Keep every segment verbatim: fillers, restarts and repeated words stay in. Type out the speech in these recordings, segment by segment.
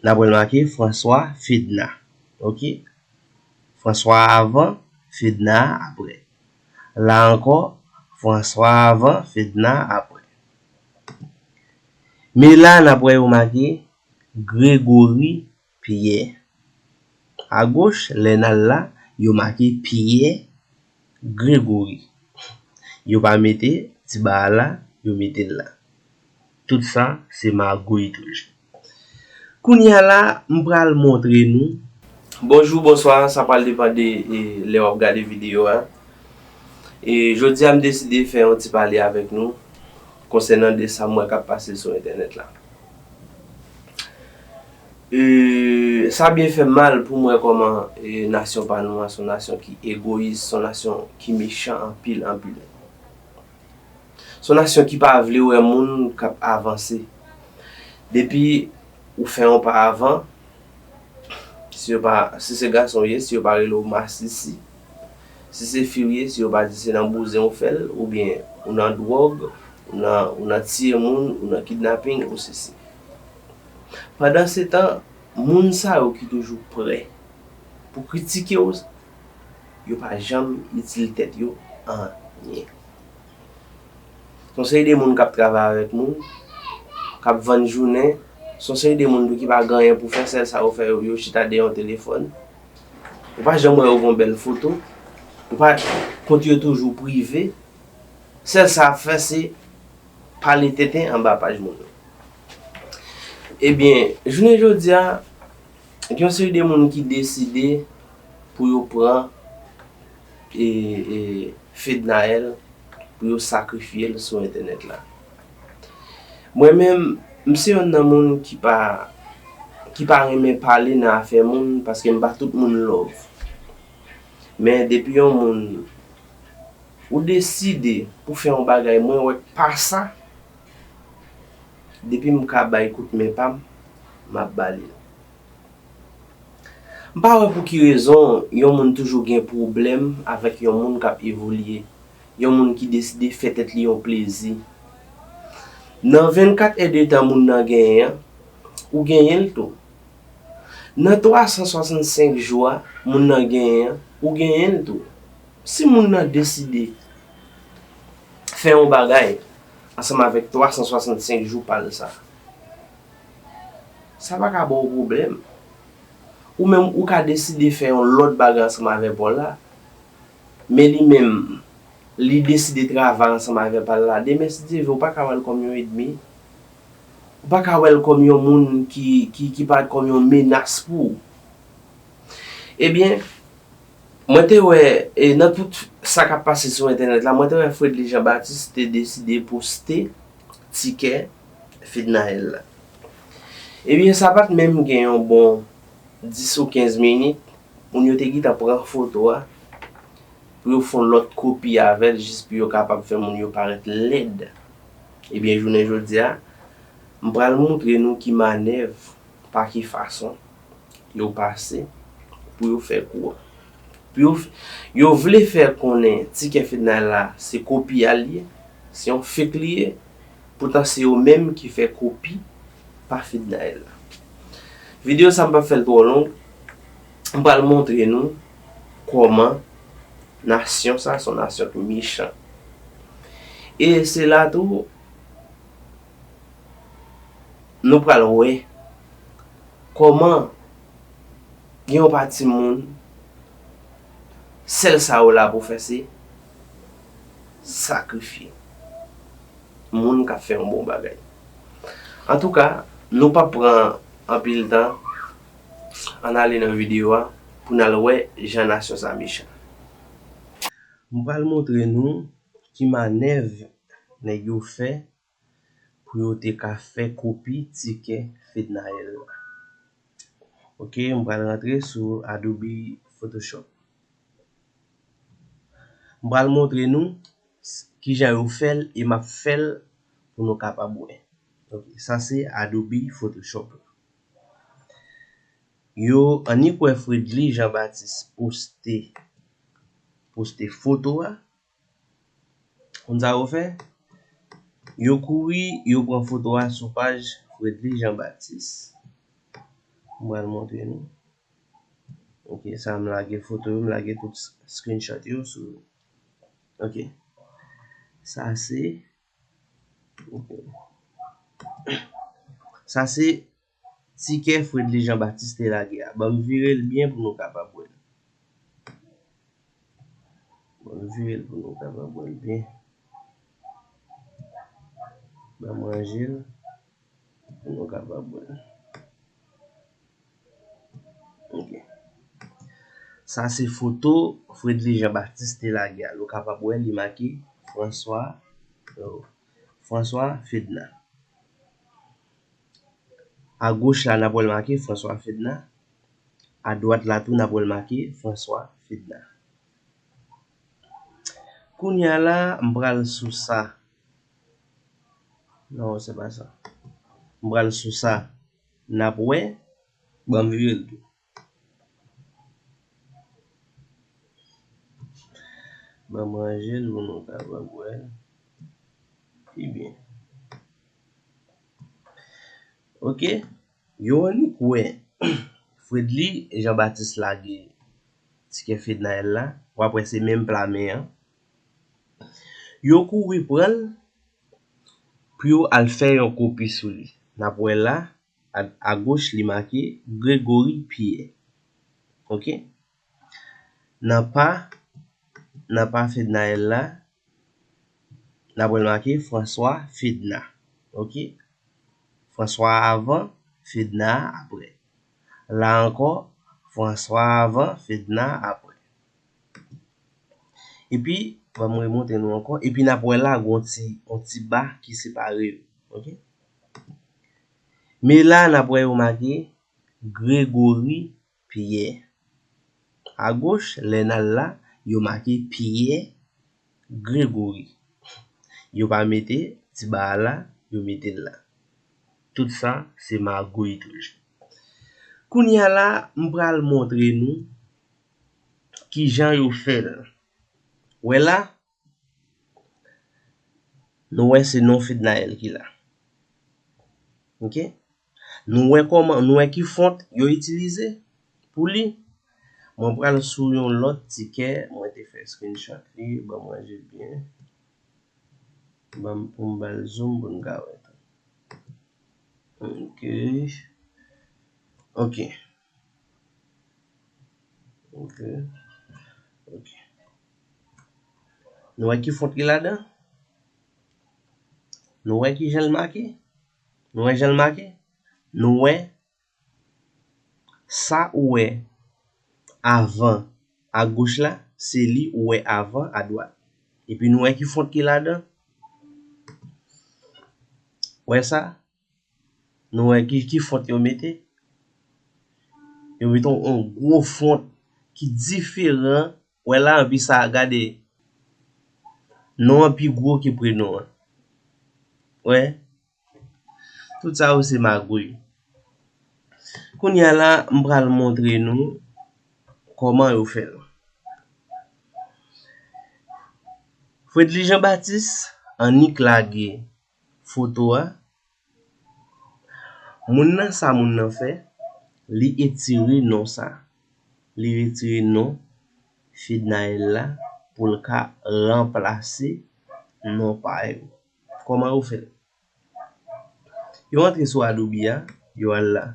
N ap wè l make François Fedna. Ok? François avan, Fedna apre. La ankò, François avan, Fedna apre. Men la, n ap wè yo make Gregory Pierre. Agoch, lè n al la, yo make Pierre Gregory. Yo pa mete ti ba a la, yo mete l la. Tout sa, se magouy toujou. Kounye a la, m pral montre nou. Bonjou, bonswa, sa pral depann de, e, lè w ap gade videyo a. E jodi a, m deside fè yon ti pale avèk nou konsènan de sa m wè k ap pase sou entènèt la. E, sa byen fè m mal pou m wè kòman, e, nasyon pa nou an se yon nasyon ki egoyis, se yon nasyon ki mechan anpil, anpil. Se yon nasyon ki pa vle wè moun k ap avanse. Depi ou fè yon pa avan, si yo pa, si se gason w ye, si yo pa rele w masisi, si se fi w ye, si yo pa di se nan bouzen ou fè l, oubyen ou nan dwòg, ou nan, ou nan tiye moun, ou nan kidnaping, ou sesi. Pandansetan, moun sa yo ki toujou prè pou kritike w, yo pa janm itil tèt yo anyen. Se yon seri de moun k ap travay avèk moun, k ap vann jounen, se yon seri de moun tou ki pa gen anyen pou fè, sèl sa yo fè, yo, yo chita dèyè yon telefòn. Ou pa janm wè yo gen yon bèl foto, ou pa, kont yo toujou prive, sèl sa y ap fè se pale tenten anba paj moun yo. Ebyen, jounen jodi a, gen yon seri de moun ki deside pou yo pran, e, e, Fednaelle, pou yo sakrifye l sou entènèt la. Mwen menm, m se yonn nan moun ki pa, ki pa renmen pale nan afè moun, paske m pa tout moun love. Men depi yon moun, ou deside pou fè yon bagay, mwen wè k pa sa, depi m ka bay kout men pa m, m ap ba li l. M pa wè pou ki rezon yon moun toujou gen pwoblèm avèk yon moun k ap evolye, yon moun ki deside fè tèt li yon plezi. Nan vennkat èdtan moun nan genyen an, ou genyen l tou. Nan twa san swasannsenk jou a moun nan genyen an, ou genyen l tou. Si moun nan deside fè yon bagay ansanm avèk twa san swasannsenk jou pa l sa, sa pa ka ba w pwoblèm. Ou menm, ou ka deside fè yon lòt bagay ansanm avè pa w la, men li menm, li deside travay ansanm avè pa l la. Demen, si Dye vle, ou pa ka wè l kòm yon ènmi. Ou pa ka wè l kòm yon moun ki, ki, ki parèt kòm yon menas pou ou. Ebyen, mwen te wè, e nan tout sa k ap pase sou entènèt la, mwen te wè Fredly Jean Baptiste te deside poste tikè Fednaelle la. Ebyen, sa pa t menm gen yon bon dis ou kenz minit, moun yo te gentan pran foto a pou yo fè yon lòt kopi avè l, jis pou yo kapab fè moun yo parèt lèd. Ebyen, jounen jodi a, m pral montre nou ki manèv, pa ki fason yo pase pou yo fè kou a. Pou yo, f- yo vle fè konnen tikè Fednaelle la se kopi a l ye, se yon fake li ye, poutan se yo menm ki fè kopi pa Fednaelle la. Videyo sa m p ap fè l twò long, m pral montre nou kòman nasyon sa se yon nasyon ki mechan. E se la tou, nou pral wè kòman gen yon pati moun, sèl sa yo la pou fè se sakrifye moun k ap fè yon bon bagay. Antouka, nou p ap pran anpil tan, ann ale nan videyo a pou n al wè jan nasyon sa mechan. M pral montre nou ki manèv nèg yo fè pou yo te ka fè kopi tikè Fednaelle la. Ok, m pral rantre sou Adobe Photoshop. M pral montre nou s- kijan yo fè l e m ap fè l pou nou kapab wè. Ok, sa se Adobe Photoshop la. Yo annik wè Fredly Jean Baptiste poste, poste foto a. Konn sa yo fè? Yo kouri, yo pran foto a sou paj Fredly Jean Baptiste. M pral montre nou. Ok, sa m lage foto yo, m lage tout s- screenshot yo sou. Ok. Sa se Sa se tikè Fredly Jean Baptiste te lage a. Ban m vire l byen pou nou kapab wè l. Ban m vire l pou nou kapab wè l byen. Ban m ranje l pou nou kapab wè l. Ok. Sa se foto Fredly Jean Baptiste te lage a. Nou kapab wè li make François, oh, François Fedna. Agoch la, n ap wè l make François Fedna. Adwat la tou, n ap wè l make François Fedna. Kounye a la, m pral sou sa. Non, se pa sa. M pral sou sa. N ap wè. Ban m vire l tou. Ban m ranje l pou nou kapab wè l pi byen. Ok. Yo annik wè Fredly Jean Baptiste lage tikè Fednaelle la. W ap wè se menm pla men an. Yo kouri pran l pou yo al fè yon kopi sou li. N ap wè la, a, agoch, li make Gregory Pierre. Ok? Nan pa, nan pa Fednaelle la, n ap wè l make François Fedna. Ok? François avan, Fedna apre. La ankò, François avan, Fedna apre. Epi, ban m remonte nou ankò. Epi n ap wè la, gon ti, yon ti ba ki separe yo. Ok? Men la, n ap wè yo make Gregory Pierre. Agoch, lè n al la, yo make Pierre Gregory. Yo pa mete ti ba a la, yo mete l la. Tout sa, se magouy toujou. Kounye a la, m pral montre nou kijan yo fè l. Wè la, nou wè se non Fednaelle ki la. Ok? Nou wè kòman, nou wè ki font yo itilize pou li. Mwen pral sou yon lòt tikè, mwen te fè screenshot li, ban mwen je byen. Ban m, pou m ba l zoom pou n ka wè tou. Ok. Ok. Ok. Ok. Nou wè ki font ki ladan? Nou wè ki jan l make? Nou wè jan l make? Nou wè sa ou wè avan agoch la, se li ou wè avan adwat. Epi nou wè ki font ki ladan? Wè sa? Nou wè ki, ki font yo mete? Yo mete yon, yon gwo font ki diferan. Wè la, anpi sa, gade. Non an pi gwo ke prenon an. Wè. Tout sa yo se magouy. Kounye a la, m pral montre nou kòman yo fè l. Fredly Jean Baptiste annik lage foto a. Moun nan, sa moun nan fè, li etire non sa. Li retire non Fednaelle la pou l ka ranplase non pa yo. Kòman yo fè l? Yo antre sou Adobe a, yo al la.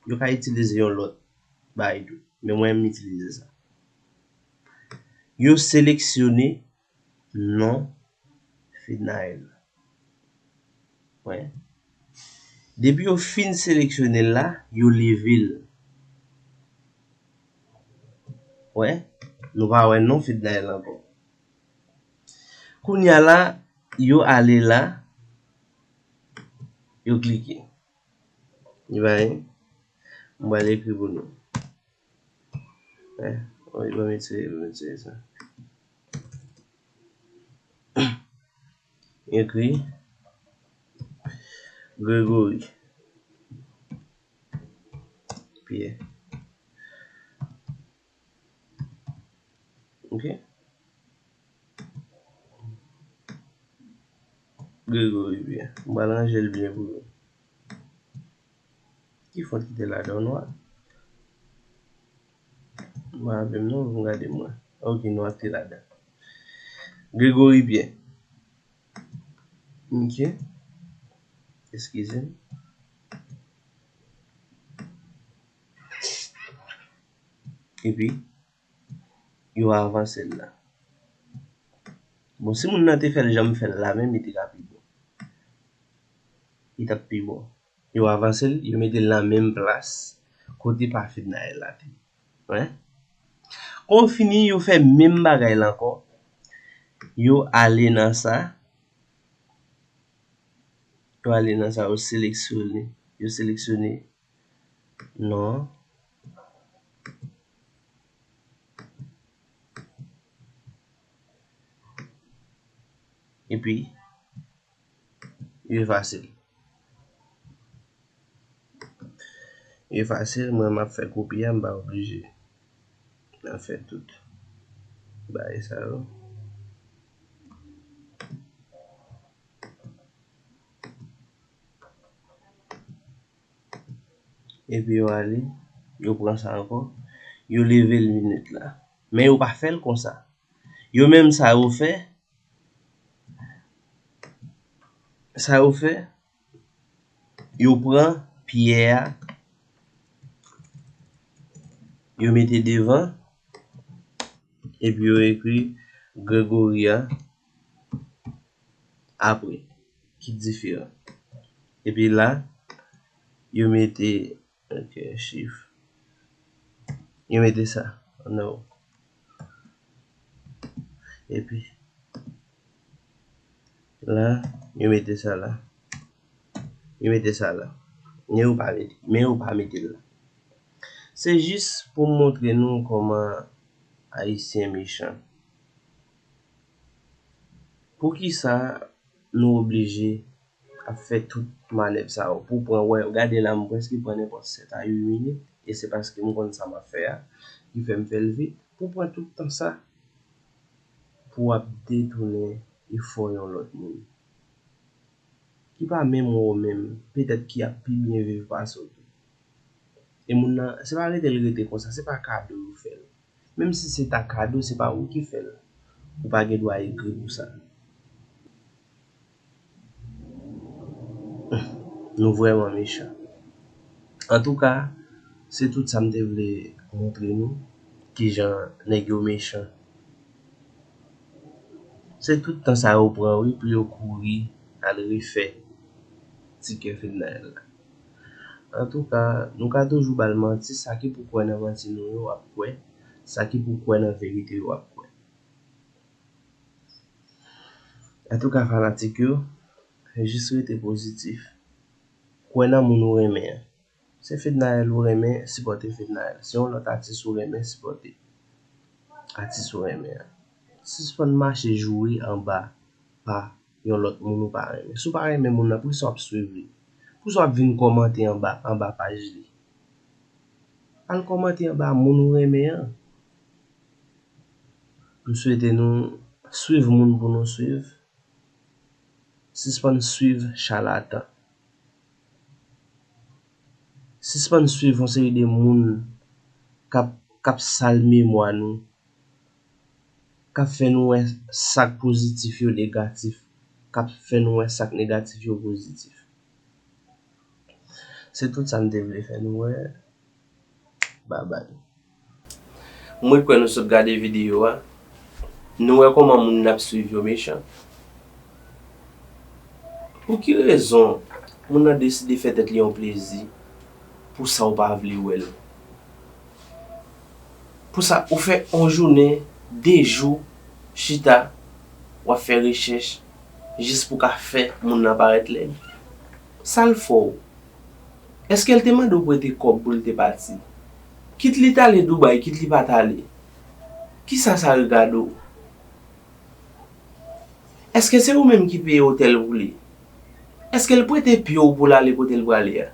Yo ka itilize yon lòt bagay tou. Men mwen, m itilize sa. Yo seleksyone non Fednaelle. Wè. Depi yo fin seleksyone l la, yo leve l. Wè. Nou pa wè non Fednaelle ankò. Kounye a la, yo ale la, yo klike. Li pa gen. M pral ekri pou nou. Eh, wi, ban m etire, ban m etire sa. Ekri Gregory Pierre. Ok. Gregory Pierre. M pral ranje l byen pou nou. Ki Mwen kite ladan nwa. Mwen avè m non, m gade mwen. Ok, nwa te ladan. Gregory Pierre. Ok. Eskize m. Epi, yo avanse l la. Bon, si moun nan te fè l jan m fè l la menm, li te ka pi bon. Li t ap pi bon. Yo avanse l, yo mete l nan menm plas kote pa Fednaelle la te. Wen. Kon fini, yo fè menm bagay la ankò. Yo ale nan sa. Yo ale nan sa, yo seleksyone. Yo seleksyone non. Epi, yo efase l. Yo efase l, mwen m ap fè kopi a, m pa oblije nan fè tout bagay sa yo. Epi yo ale, yo pran sa ankò, yo leve l minit la. Men yo pa fè l konsa. Yo menm sa yo fè, sa yo fè, yo pran pyè a, yo mete devan, epi yo ekri Gregory a apre, ki diferan. Epi la, yo mete, ok, chif. Yo mete sa, ann. Epi, la, yo mete sa la. Yo mete sa la. Men yo pa mete, men yo pa mete l la. Se jis pou m montre nou kòman Ayisyen mechan. Poukisa nou oblije ap fè tout manèv sa yo? Pou pran, wè, gade la, m prèske pran nenpòt sèt a uit minit, e se paske m konn sa m ap fè a, ki fè m fè l vit. Pou pran tout tan sa, pou w ap detounen efò yon lòt moun ki pa menm wè w menm, petèt ki ap pi byen viv pase w tou. E moun nan, se pa rete l rete konsa, se pa kado yo fè l. Menm si se ta kado, se pa ou ki fè l. Ou pa gen dwa egri pou sa. Nou vrèman mechan. Antouka, se tout sa m te vle montre nou, kijan nèg yo mechan. Se tout tan sa yo pran, wi, pou yo kouri al refè tikè Fednaelle la. Antouka, nou ka toujou ba l manti, sa ki pou kwè nan manti nou yo, w ap kwè, sa ki pou kwè nan verite yo, w ap kwè. Antouka, fanatik yo, jis rete pozitif. Kwè nan moun ou renmen an. Se Fednaelle ou renmen, sipòte Fednaelle. Se yon lòt atis ou renmen, sipòte atis ou renmen an. Sispann mache joure anba pa yon lòt moun ou pa renmen. Si w pa renmen moun nan, poukisa w ap swiv li? Poukisa w ap vin kòmante anba, anba paj li? Al kòmante anba moun ou renmen an. M swete nou swiv moun pou nou swiv. Sispann swiv chalatan. Sispann swiv yon seri de moun k ap, k ap sal memwa nou, k ap fè nou wè sa k pozitif yo negatif, k ap fè nou wè sa k negatif yo pozitif. Se tout sa m te vle fè nou wè. Babay. Mwen kwè nou sot gade videyo a. Nou wè kòman moun n ap swiv yo mechan. Pou ki rezon moun nan deside fè tèt li yon plezi pou sa w pa vle wè l? Pou sa, ou fè yon jounen, de jou, chita, w ap fè rechèch, jis pou ka fè moun nan parèt lèd? Sa l fè w? Èske l te mande w prete kòb pou l te pati? Kit li t ale Dubai, kit li pa t ale. Kisa sa regade w? Èske se ou menm ki peye otèl pou li? Èske l prete pye w pou l ale kote l prale a?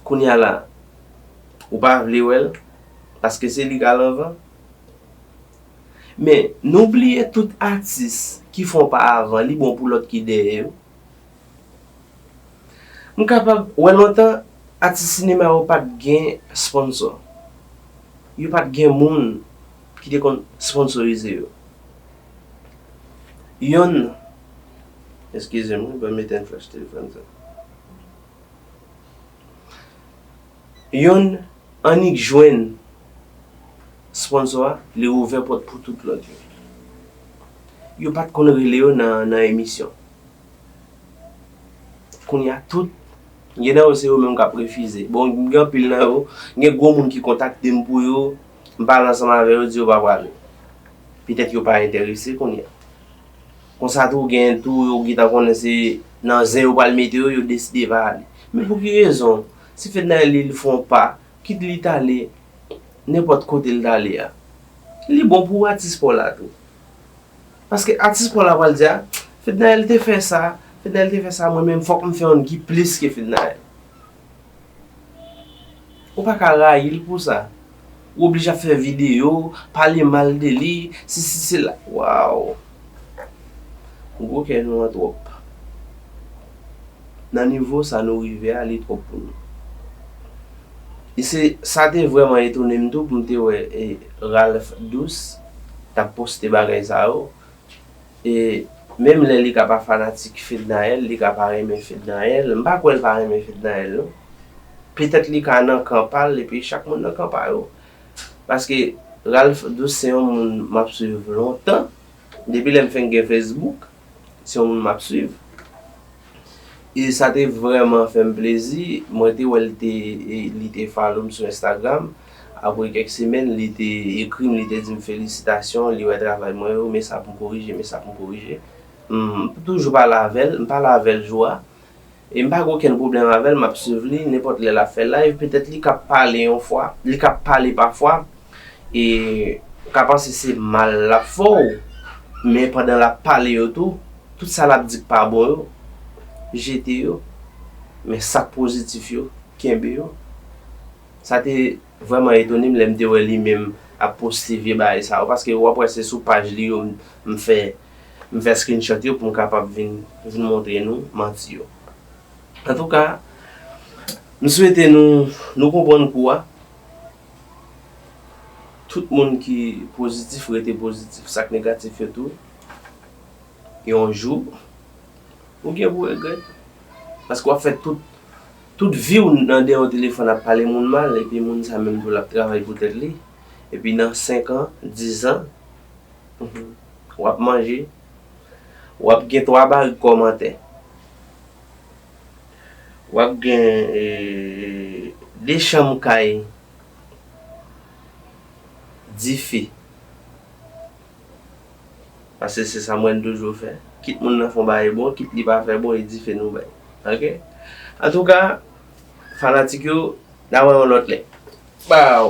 Kounye a la, ou pa vle wè l, paske se li k al anvan. Men, nou bliye tout atis ki fè yon pa avan, li bon pou lòt ki dèyè yo. M kapab wè lontan, atis sinema yo pa t gen sponsò. Yo pa t gen moun ki te konn sponsorize yo. Yonn, eskize m, wi, ban m etenn flach telefòn sa. Yonn annik jwenn sponsò a, li ouvè pòt pou tout lòt yo. Yo pa t konn rele yo nan, nan emisyon. Kounye a tout, gen nan yo se yo menm k ap refize. Bon, gen anpil nan yo, gen gwo moun ki kontakte m pou yo, m pale ansanm avè yo, di yo pa prale. Petèt yo pa enterese kounye a. Konsa tou, gen tou, yo gentan konnen se nan zen yo pral mete yo, yo deside pa ale. Men pou ki rezon? Si Fednaelle li fè yon pa, kit li t ale nenpòt kote l t ale a, li bon pou atis pa w la tou. Paske atis pa w la pral di a, Fednaelle te fè sa, Fednaelle te fè sa, mwen menm fòk m fè youn ki plis ke Fednaelle. Ou pa ka rayi l pou sa. Ou oblije ap fè videyo, pale mal de li, sesi sela. Waw. Gwo kè nou an twòp. Nan nivo sa nou rive a, li twòp pou nou. E se, sa te vrèman etone m tou pou m te wè, e, Ralph Douce t ap poste bagay sa yo. E menm lè li ka pa fanatik Fednaelle, li ka pa renmen Fednaelle, m pa kwè l pa renmen Fednaelle, non. Petèt li ka nan kan pa l, epi chak moun nan kan pa yo. Paske Ralph Douce se yon moun m ap swiv lontan. Depi lè m fin gen Facebook, se yon moun m ap swiv. E sa te vrèman fè m plezi. Mwen te wè l te, e, li te follow m sou Instagram. Apre kèk semèn, li te ekri m, li te di m felisitasyon, li wè travay mwen yo, men sa pou m korije, men sa pou m korije. M toujou pale avè l, m pale avè l jou a. E m pa gen okenn pwoblèm avè l, m ap swiv li, nenpòt lè l ap fè live, petèt li k ap pale yon fwa, li k ap pale pafwa, e ou ka panse se mal l ap fè w, men pandan l ap pale yo tou, tout sa l ap di k pa bon yo, jete yo, men sa k pozitif yo, kenbe yo. Sa te vrèman etone m lè m te wè li menm ap poste vye bagay sa yo, paske w ap wè se sou paj li yo m, m fè, m fè screenshot yo pou m kapab vin, vin montre nou manti yo. Antouka, m swete nou, nou konprann kou a. Tout moun ki pozitif, rete pozitif. Sa k negatif yo tou, yon jou, ou gen pou regrèt. Paske w ap fè tout, tout vi w nan dèyè yon telefòn ap pale moun mal, epi moun sa menm tou l ap travay pou tèt li. Epi nan senk an, dis an, w ap manje, w ap gen twa barik kòmantè. W ap gen, e, de chanm kay dife. Paske se sa mwen m toujou fè. Kit moun nan fè yon bagay bon, kit li pa fè bon, e dife nou bay. Oke? Antouka, fanatik yo, n a wè yon lòt lè. Baw!